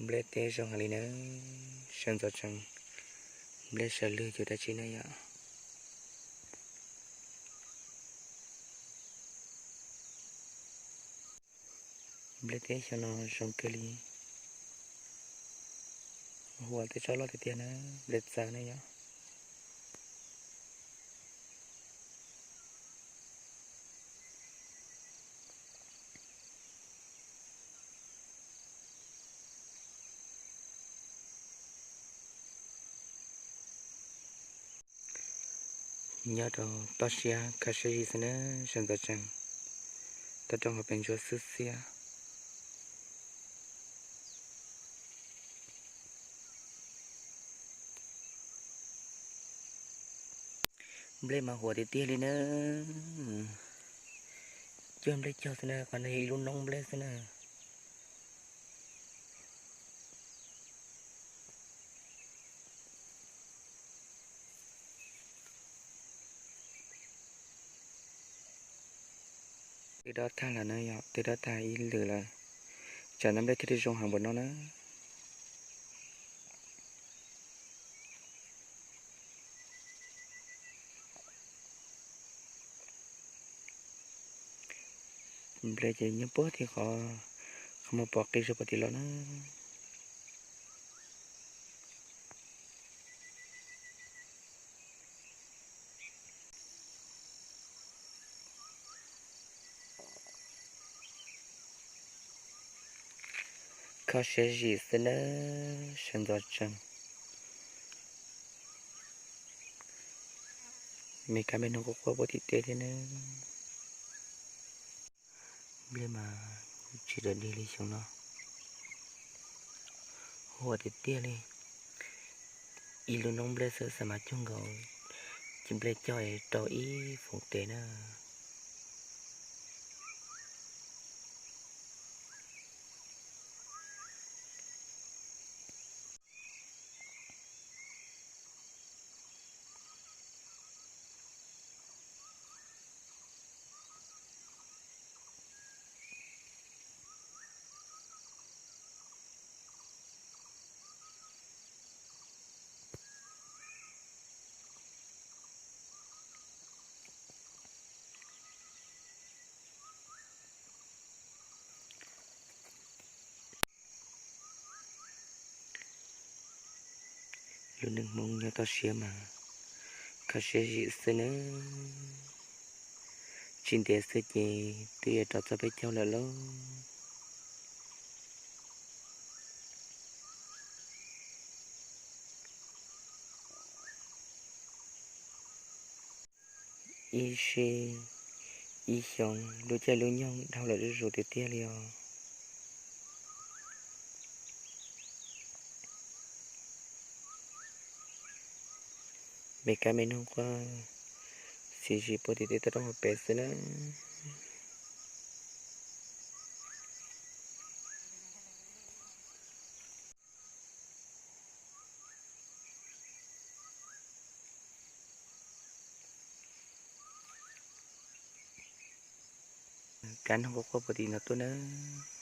Nplej teb zoo heev li na, sawv ntxov tsees, nplej sawv lwg cuag dab tsi na yom. Nplej teb xyoo no zoo kawg li, huam tej tsob loj tiag tiag na, nplej txawv na yom. Nyob rau toj siab kho siab zim xwb na, sawv ntxov tsees, toj roob hauv pes ntsuab xwb xiab. Nplej mas huam tiag tiag li na. Cuag nplej cog xwb na, qhov no ib lub noob nplej xwb na. Twb dob tag lawm na yom, twb dob tag ib lwm lawm, tsam no nplej thiaj li zoo heev npaum no na. Nplej ces nyob puag tim qhov, qhov muag pom qis zog puag tim los na. Kho siab zim xwb nawb, sawv ntxov tsees. Me kab me noog quaj quaj puag tim teb thiab nawb. Nplej mas tsis raws dig li xyoo no, huam tiag tiag li. Ib lub noob nplej xwb xav mas cuag nkaus ces nplej cog rau ib foom tes na. Lub neej Hmoob nyob toj siab mas kho siab zim xwb nawb. Tsis ntev xwb ces twb yuav rov txog peb caug lawm lauj. Ib sij ib xyoo lub caij lub nyoog dhau lawm zuj zus tiag tiag li os. Me kab me noog quaj xim zim puag tim teb toj roob hauv pes xwb na. Kab noog quaj quaj puag tim no tuaj nawb.